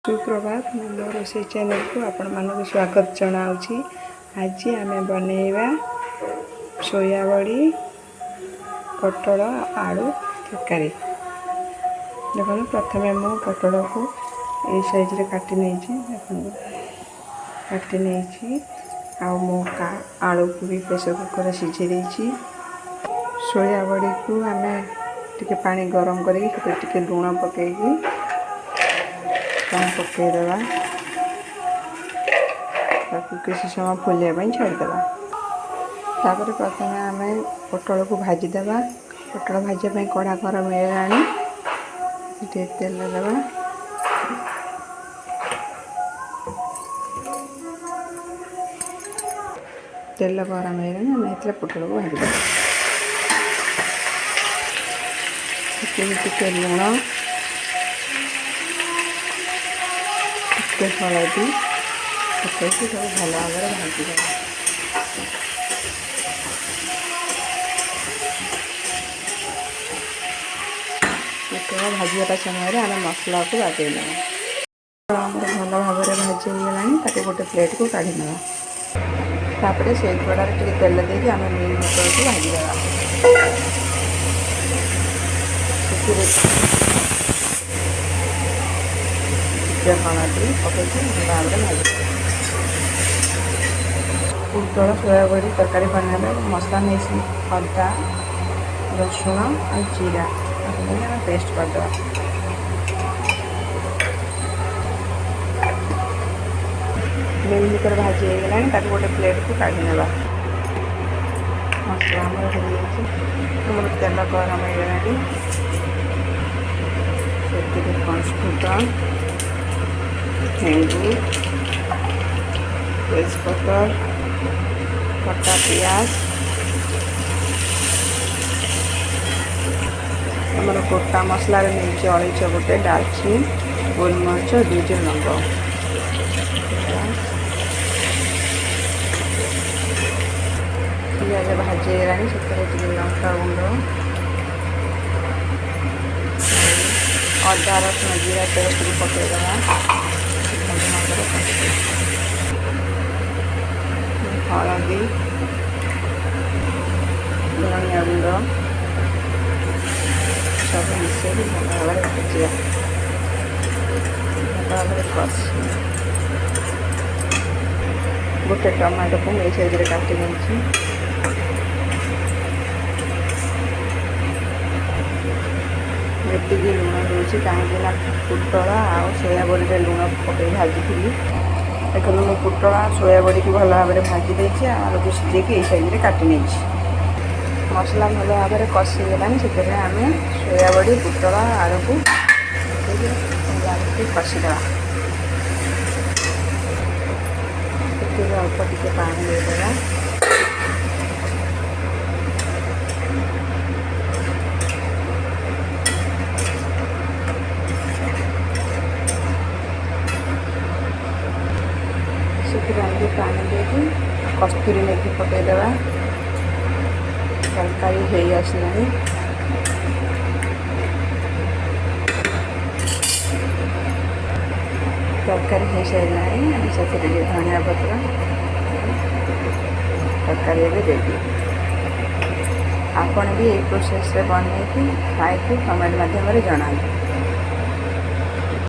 ସୁପ୍ରଭାତ, ମୁଁ ମୋ ରୋଷେଇ ଚ୍ୟାନେଲକୁ ଆପଣମାନଙ୍କୁ ସ୍ୱାଗତ ଜଣାଉଛି। ଆଜି ଆମେ ବନେଇବା ସୋୟାବଡ଼ି ପୋଟଳ ଆଳୁ ତରକାରୀ। ଦେଖନ୍ତୁ, ପ୍ରଥମେ ମୁଁ ପୋଟଳକୁ ଏଇ ସାଇଜରେ କାଟି ନେଇଛି। ଦେଖନ୍ତୁ, କାଟି ନେଇଛି। ଆଉ ମୁଁ ଆଳୁକୁ ବି ପ୍ରେସର କୁକରରେ ସିଝେଇ ଦେଇଛି। ସୋୟାବଡ଼ିକୁ ଆମେ ଟିକେ ପାଣି ଗରମ କରିକି ସେଥିରେ ଟିକେ ଲୁଣ ପକାଇକି ପାଣି ପକାଇଦେବା। ତାକୁ କିଛି ସମୟ ଫୁଲିବା ପାଇଁ ଛାଡ଼ିଦେବା। ତାପରେ ପ୍ରଥମେ ଆମେ ପୋଟଳକୁ ଭାଜିଦେବା। ପୋଟଳ ଭାଜିବା ପାଇଁ କଢ଼ା ଗରମ ହେଇଗଲାଣି, ଟିକେ ତେଲ ଦେବା। ତେଲ ଗରମ ହେଇଗଲାଣି, ଆମେ ଏଥିରେ ପୋଟଳକୁ ଭାଜିଦେବା। ସେଥିରେ ଟିକେ ଲୁଣ, ଟିକେ ହଳଦୀ ପକାଇକି ସବୁ ଭଲ ଭାବରେ ଭାଜିଦେବା। ପୋଟଳ ଭାଜିବା ସମୟରେ ଆମେ ମସଲାକୁ ବାଗେଇ ନେବା। ଆମର ଭଲ ଭାବରେ ଭାଜି ହେଇଗଲାଣି, ତାକୁ ଗୋଟେ ପ୍ଲେଟ୍କୁ କାଢ଼ି ନେବା। ତାପରେ ସେଇ କଡ଼ାରେ ଟିକେ ତେଲ ଦେଇକି ଆମେ ମିଲ୍ ମଟରକୁ ଭାଜିଦେବା। ସେଥିରେ ଟିକେ ହଳଦୀ ପକାଇକି ଭଲ ଭାବରେ ଭାଜିଦେବା। ପୋଟଳ ସୋୟାବଡ଼ି ତରକାରୀ ବନାଇବା ପାଇଁ ମସଲା ନେଇଛି ଅଦା, ରସୁଣ ଆଉ ଜିରା, ତାକୁ ନେଇକି ଆମେ ପେଷ୍ଟ କରିଦେବା। ମିଲ୍ ଭିତରେ ଭାଜି ହେଇଗଲାଣି, ତାକୁ ଗୋଟେ ପ୍ଲେଟ୍କୁ କାଢ଼ି ନେବା। ମସଲା ଆମର ହେଇଯାଇଛି। ଆମର ତେଲ ଗରମ ହେଇଗଲାଣି, ସେଥିରେ ପଞ୍ଚଫୁଟଣ, ହେଙ୍ଗୁ, ତେଜପତ୍ର, କଟା ପିଆଜ, ଆମର ଗୋଟା ମସଲାରେ ନେଇଛି ଅଳେଇଚ ଗୋଟେ, ଡାଲଚିନି, ଗୋଲମରିଚ, 2ଟି ଲବଙ୍ଗ। ପିଆଜ ଭାଜି ହେଇଗଲାଣି, ସେଥିରେ ଟିକେ ଲଙ୍କା ଗୁଣ୍ଡ, ଅଦା, ରସୁଣ, ଜିରା ପେଷ୍ଟକୁ ପକାଇଦେବା। ଭଲ ଭାବରେ କଷିବା। ହଳଦୀ, ଧନିଆ ଗୁଣ୍ଡ ସବୁ ମିଶାଇକି ଭଲ ଭାବରେ ଭାଜିବା, ଭଲ ଭାବରେ କଷି। ଗୋଟେ ଟମାଟୋକୁ ମୁଁ ଏଇ ସାଇଜରେ କାଟି ନେଇଛି। ଏତିକି ଲୁଣ ଦେଉଛି, କାହିଁକି ନା ପୋଟଳ ଆଉ ସୋୟାବଡ଼ିରେ ଲୁଣ ପକାଇ ଭାଜିଥିଲି। ଦେଖନ୍ତୁ, ମୁଁ ପୋଟଳ ଆଉ ସୋୟାବଡ଼ିକୁ ଭଲ ଭାବରେ ଭାଜି ଦେଇଛି ଆଉ ଆଳୁକୁ ସିଝେଇକି ଏଇ ସାଇଜରେ କାଟି ନେଇଛି। ମସଲା ଭଲ ଭାବରେ କଷିଗଲାଣି, ସେଥିରେ ଆମେ ସୋୟାବଡ଼ି, ପୋଟଳ, ଆଳୁକୁ ପକାଇକି ଭଲ ଭାବରେ ଟିକେ କଷିଦେବା। ସେଥିରେ ଅଳ୍ପ ଟିକେ ପାଣି ଦେଇଦେବା। ସେଥିରେ ଆମେ ପାଣି ଦେଇକି କସ୍ତୁରୀ ମେଥି ପକାଇଦେବା। ତରକାରୀ ହେଇ ଆସିଲାଣି। ତରକାରୀ ହେଇସାରିଲାଣି, ଆମେ ସେଥିରେ ଟିକେ ଧନିଆ ପତ୍ର। ତରକାରୀ ଏବେ ରେଡ଼ି। ଆପଣ ବି ଏଇ ପ୍ରୋସେସ୍ରେ ବନେଇକି ଖାଇକି କମେଣ୍ଟ ମାଧ୍ୟମରେ ଜଣାନ୍ତୁ।